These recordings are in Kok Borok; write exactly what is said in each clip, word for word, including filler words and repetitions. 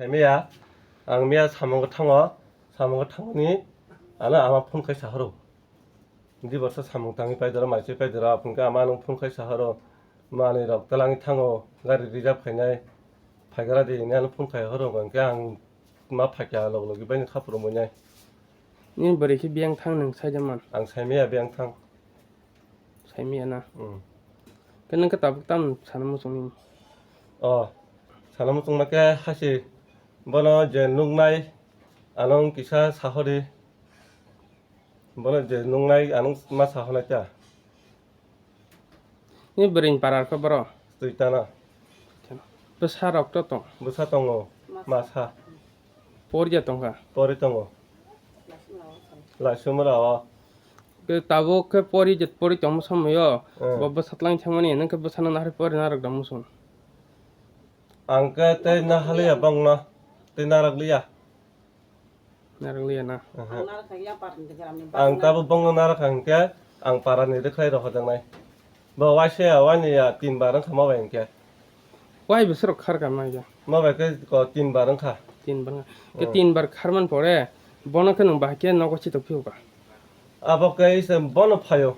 Miya, ang miya samung thango, samung thangni ano ama phone khai sahoro. Di borsa samung tangwi paidoro, maiswi paidoro, apungke ama nung phone khai sahoro. Manwi rok twlangwi thango, gari reserve khainai, phaigra di hinwi ano phone khai horo, hwnkhe ang ma phaikha log logi baini khapuru muinai. Nini bwrwi khe biyang thang nwng saida man? Ang saimaya biyang thang. Saimaya na? Hmm. Khe nwng khe tabuk tamo sana muchung nini? O, sana muchungma khe hasi bono je nuknai ano wng kisa sahori. Bono je nuknai ano ma sahonai ta. Ni bwrwini para khe boro? Twi tana. Bwsa rok to tong? Bwsa tongo, masa. Pori ja tongkha? Pori tongo. Laisumra o. Ke tabuk khe pori je pori tongma somoi o, hmm, bo bwsa twlang thangmani, nwng khe bwsano nahari pori narwk da muchung. Ang khe tei nahaliya bongno, tei narwk liya. Narwk liya na? Aha. Ang narwk kha ya parni gramni. Ang bagwi tabo bongno narwk kha hwnkhe ang parani rwkhlai rw hojaknai. Bo waisa ya, waini ya tin bar wngkha mo bai hwnkhe. Wai bwswk rok khar kha mai ya? Mo bai khe ko tin bar wngkha. Tin bar wngkha. Ke hmm, tin bar kharman pore bono khe nwng bahai khe nogo chitok phiuka. Abo khe se bono phaio.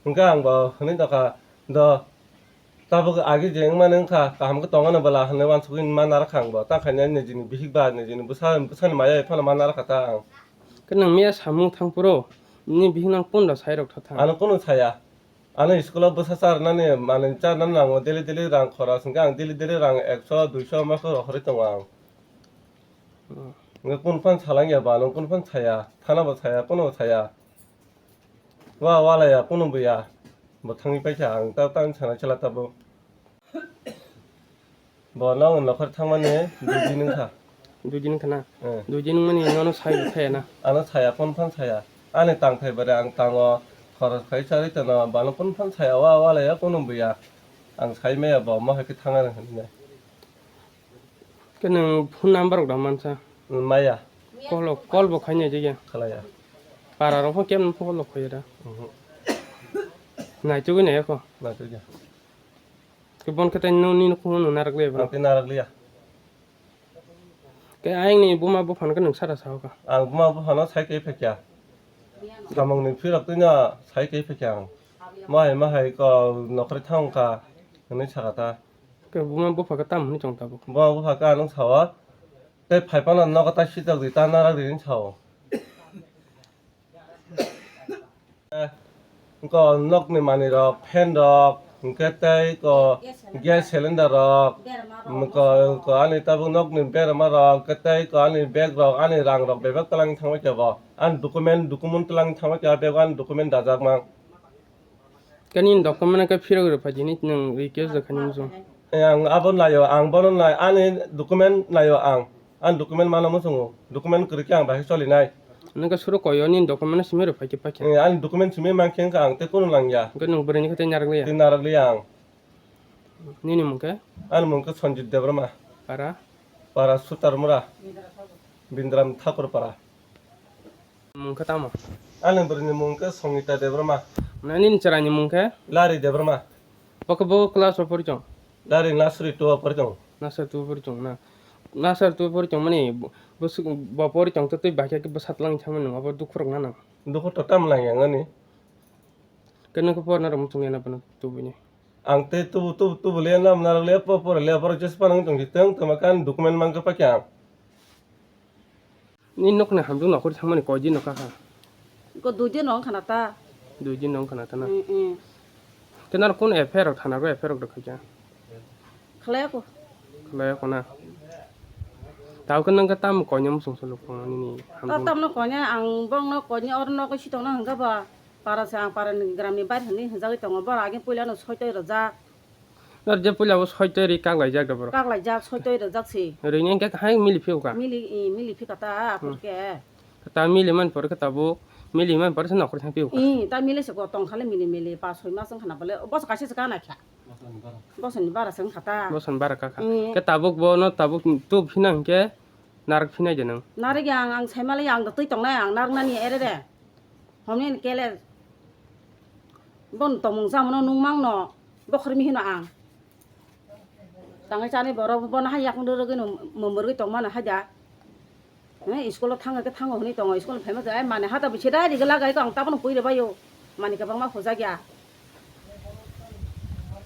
Hwnkhe ang bo hwnwi tongkha, do tabuk agi je wngmani wngkha, kaham khe tongmani bwla hwnwi uansugwi ma narwkha ang bo, ta khaina nijini bihik ba nijini bwsa, bwsani maya phano ma narwkha ta ang. Khe nwng miya samung thang phuru nini bihik nang kunda sai rok tha thang? Ano kunu saya, ano school o bwsa charnani manwi charnani nango, daily daily rang khoros hwnkhe ang daily daily rang ekso duiso ma khe rohorwi tongo ang. Hmm. Hwnkhe kunu phano salang ya ba, ano kunu phano saya, thana bo saya, kunu bo saya. Wa, walaya, kunu buya. Bo thangwi paikha, ang ta, tang sana chwla tabuk. Bo nang nokhor thangmani dui din wngkha. Dui din wngkha na? Eh. Dui din wngmani nono sai bo saya na? Ano saya, phone phone saya. Ani tang thai bare ang tango, khoros khai charwi tono, bano phone phone saya, wa, walaya, kunu buya. Ang sai maya bo, mo hai khe thang ani hinwi. Khe nwng phone number rok da mansa? Maya. Call, call bo khainai jagya? Khalaya. Para rok pho kemno call rok khaiya da? Mhm. Naitugwi nai kho? Naitugya. Khe bon khe tai nini nukhungo nwng narak liya bro? Ang tei narak liya. Khe ayang ni buma buphano khe nwng sara sao kha? Ang buma buphano sai khe phekya. Samung ni phirok twi no sai khe phekya ang. Mahai mahai ko nokhorwi thang kha hwnwi sakha ta. Khe buma bupha khe tamo hwnwi chong tabuk? Buma bupha khe ano sao, tei phai phano nogo ta sitok di, ta narak di hwnwi sao. Ko nokni manwi rok, fan rok, hwnkhe tei ko gas cylinder rok, ko, ko ani tabuk nokni berma rok, hwnkhe tei ko ani bag rok, ani rang rok bebak twlang thangbai khe bo. Ani document, document twlang thangbai khe, bag o ani document dajak mang. Khe nini document khe phirok rw phai di, nini nwng request rw kha nini muchung. Eh, ang abo naio, ang bono nai, ani document naio ang. Ani document mano muchungo, document kwrwi khe ang bahai choli nai. Nwng khe suru koi o nini document simi rw phai khe pakhe. Eh, ani document simi mankhe wngkha ang tei kunu nangya. Hwnkhe nwng bwrwini khe tei narak liya? Tei narak liya ang. Nini mung khe? Ani mung khe Sanjit Debbarma. Para? Para Sutarmura. Bindram Thakur Para. Mung khe tamo? Ani bwrwini mung khe Songita Debbarma. Na nini chwraini mung khe? Lari Debbarma. Bo khe bo class o pori tong? Lari nursery two o pori tong. Nursery two o pori tong na? Nursery two o pori tong mani bo, bo suk-, bo pori tong to twi bahai khe bwsa twlang thangmani nwng abo dukhu rok na nang? Dukhu to tamo nang yang ani. Khe nwng khe porna rok muchung ya na bono tubui ni? Ang tei tubu, tubu, tubu le nam narok le po, pore le borok jesa panang tong si tong tongma khe ani document mang khe pakya ang. Nini nokni hamjwk nokhorwi thangmani koi din no kha kha? Ko dui din no wngkha na ta. Dui din no wngkha na ta na? Mm, mm. Khe naro kunu F I R rok thana rw F I R rok rw khaikha? Khlaiya ko. Khlaiya ko na? Tao khe nang khe tamo koina muchung se lukung nini hamjwk? Ta tamno koina ang bongno koina oro nogo sitongna hwnkha ba para se ang para ni gram ni bair hwnwi hwnjagwi tongo boro age puila no soitoi rwjak. Nor je puila bo soitoi ri kaklaijak da borok. Kaklaijak, soitoi rwjak se. Rini hwnkhe hai mili phiyokha. Mili, i, mili phikha ta, hmm, aphuru khe. Ta mili man pore khe tabuk, mili man pore se nokhor thang phiyokha. I, ta mili se ko tong khale mili mili, pa soi mas wngkha na bole, boso kaisa se kana kha. Bosoni bara se wngkha ta. Bosoni bara kha kha. I. Khe tabuk bono tabuk tub phina hwnkhe narak phinai de nwng. Narak ya ang, ang sai mali ang da twi tongnai ang narak nani ere de. Homni ni kele. Bon tomung samano nung mangno. Bokhormi hino ang. Tangwi chani borok bono hai yakung rwrwgwi no mwmwrwgwi tongmani hai da. He, school o thangwi khe thango hwnwi tongo, school phaima khe, ai mani hata bichida ri gela gai khe ang tabukno pui rwbaio. Mani kwbangma hojak ya.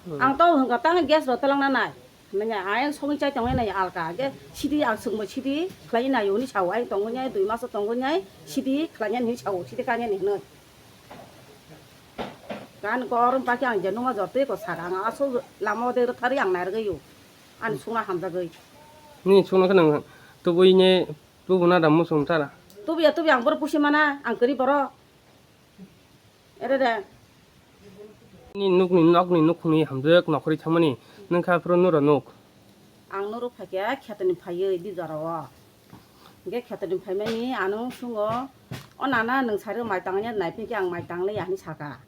Hmm. Ang to hwnkha tang gas rok twlangna nai. Nanya ayang songwi chai tongnai nai alka. Ge sidi ang swngbo sidi khlai naio hwnwi sao. Ai tongwi nai dui maso tongwi nai sidi khlai nai hwnwi sao. Sidi kanya ni hwnwi. Gan ko orom pakhe ang je numa jor twi ko saka ang asol lama o de rwthari ang nai rwgwi o. Ani sungna hamjagwi. Ni sungna khe nang tubui ne tubu na da musung tara. Tubi ya tubi ang boro pusi mana ang kwrwi boro. Ere de. Ni nukni nokni nukhungni hamjak nokhorwi thangmani nungkha phuru nuro nuk. Ang nuro phaikhe khetoni phaiwi di jorao. Hingke khetoni phaimani ano sungo, "O nana nwng sari mai tangya nai phikhe ang mai tanglaiya," hinwi saka.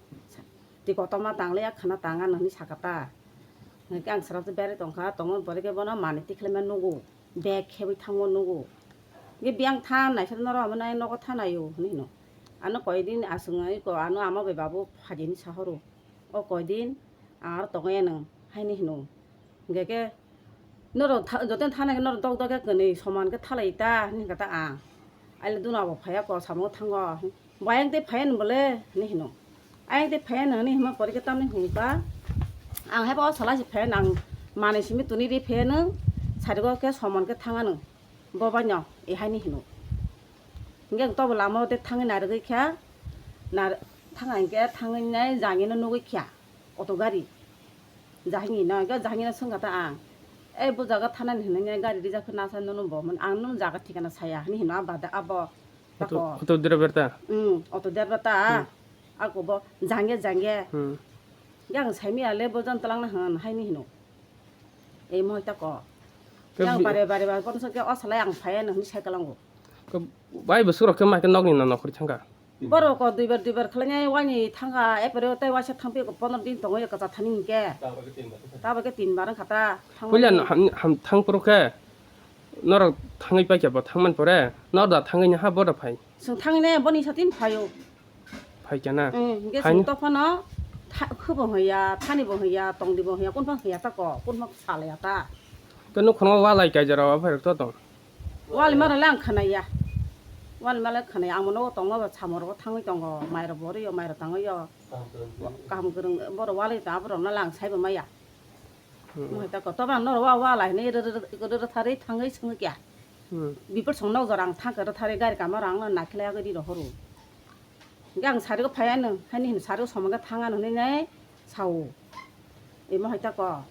Twi kotorma tanglaiya khana tanga nw hinwi saka ta. Hingke ang srapsa berai tongkha, tongmani pore khe bono manwi tikhlaima nugo. Bag khebwi thangma nugo. Hingke biyang tha naisar norok omo nai nogo tha naio hinwi hino. Ano koidin aswk wngwi ko ano ama bai babu phajini sahoro. O koidin ang aro tongwi anw haini hino. Hingke khe norok tha-, jotono thana khe norok dok dok khe kwnwi soman khe thalai ta hinwi kha ta ang. Aile duna bo phaiya ko samo thango. Bo ayang tei phaiya ni bole hinwi hino. Ayang tei phaiya ni hinwi hima pore khe tamni hwnka. Ang haibo o salai se phaiya nang manwi simi tuni ri phaiya nw sarigo khe soman khe thanga nw. Bo bai no, e haini hino. Hingke ang tobo lama o de thangwi narwgwi kha, nar-, thanga hingke thangwi nai jangino nugwi kha, auto gari. Jahingino, hingke jahingino swngkha ta ang, "E, bo jaga thanani hinwi nai gari rijak khe nasa nono bo hwn, ang nono jaga thikana saya," hinwi hino a bada abo. Auto, tako. Auto driver ta? Hmm, auto driver ta. Hmm. Ako bo jangya jangya. Hmm. Yang saimia le bo jan twlangna hwn haini hino. Ei mohoi tako. Ke yang bi- bare bare bare kono sake o salai ang phaya nang ni cycle ango. Ke bai bwswk rok khe mai khe nokni no nokhorwi thangkha. Borok ko duibar duibar khlainai waini thangkha, epore tei waisa thangphi ko pondro din tongo eka cha thani hinkhe. Tabo ke tin bar wngkha ta. Thangmani. Puila no ham, ham thang phuru khe norok thangwi paikha bo thangmani pore nor da thangwi ni ha boda phai. Chwng thangwi ne boni satin phaio. Phaikha na? Mm, hingke Phaini? Chwng tophano tha-, khubo hwnya, thani bo hwnya, tongdi bo hwnya, kunphang hwnya ta ko, kunphang salaya ta. Ke nukhungo walai kaijaro aphai rok to tong? Wali mara le ang khanaya. Wali mara le khanaya, ang nogo tongma ba samo rogo thangwi tongo, mairok bo rio, mairok tangwi yo. Kaham kwrwng borok wali ta aborok no lang saibo maya. Hmm. Mohai ta ko, toba norok wa, wa lai hinwi rw-, rw-, rw-, rwtharwi thangwi swngwi kya. Hmm. Bipor song nok jora ang thangkha rwtharwi gari kama rang no naikhlai agwi ri rohoro. Hingke ang sari o phai anw, haini hino sari o somang khe thang anw hinwi nai sao. Imo hai ta ko.